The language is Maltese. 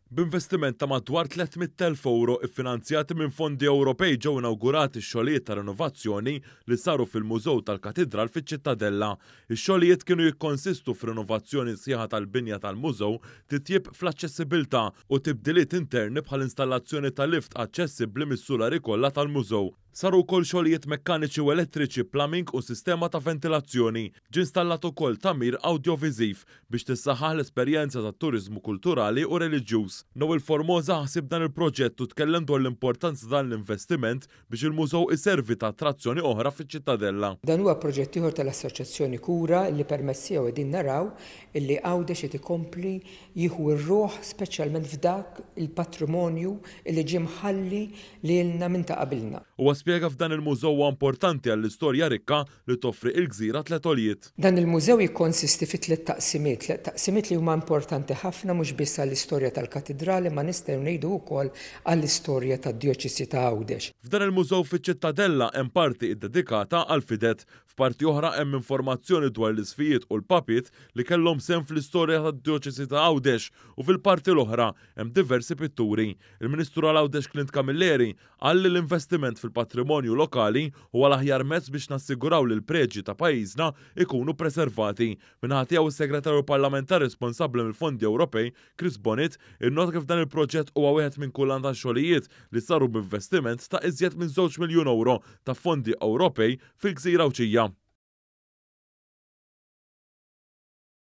B'investiment ta' madwar 300,000 ewro iffinanzjati minn fondi Ewropej ġew inawgurati x-xogħlijiet ta' rinovazzjoni li saru fil-Mużew tal-Katidral fiċ-Ċittadella. Ix-xogħlijiet kienu jikkonsistu f'rinovazzjoni sħiħa tal-binja tal-mużew, titjib fl-aċċessibilità u tibdiliet interni bħal installazzjoni ta' lift aċċessibbli mis-sulari kollha tal-mużew. Saru wkoll xogħlijiet mekkaniċi u elettriċi, plumbing u sistema ta' ventilazzjoni. Ġie installat ukoll tagħmir awdjoviżiv biex tissaħħaħ l-esperjenza tat-turiżmu kulturali u reliġjuż. Noel Formosa ħa ħsieb dan il-proġett u tkellem dwar l-importanza ta' dan l-investiment biex il-mużew iservi ta' attrazzjoni oħra fiċ-Ċittadella. Dan huwa proġett ieħor tal-Assoċjazzjoni Kura li permezz tiegħu qegħdin naraw illi Għawdex qed ikompli jieħu r-ruħ speċjalment f'dak il-patrimonju illi ġie mħalli lilna minn ta' qabilna. Huwa spjega f'dan il-mużew huwa importanti għall-istorja rikka li toffri il-gżira Tliet Għoljiet. Dan il-mużew jikkonsisti fi tliet taqsimiet, tliet taqsimiet li huma importanti ħafna mhux biss għall-istorja tal-Katidral imma nistgħu ngħidu wkoll għall-istorja tad-Djoċesi ta' Għawdex. F'dan il-mużew fiċ-Ċittadella hemm parti iddedikata għall-fidet. F'parti oħra hemm informazzjoni dwar l-isqfijiet u l-papiet li kellhom sehem fl-istorja tad-Djoċesi ta' Għawdex u fil-parti l-oħra hemm diversi pitturi. Il-Ministru għal Għawdex Clint Camilleri qal li l-investiment fil-patrimonju lokali huwa l-aħjar mezz biex nassiguraw li l-preġji ta' pajjiżna ikunu preservati. Min-naħa tiegħu is-Segretarju Parlamentari responsabbli mill-Fondi Ewropej, Chris Bonett, innota kif dan il-proġett huwa wieħed minn kullan ta' xogħlijiet li saru b'investiment ta' iżjed minn 2 miljun ewro ta' fondi Ewropej fil-gżira Għawdxija.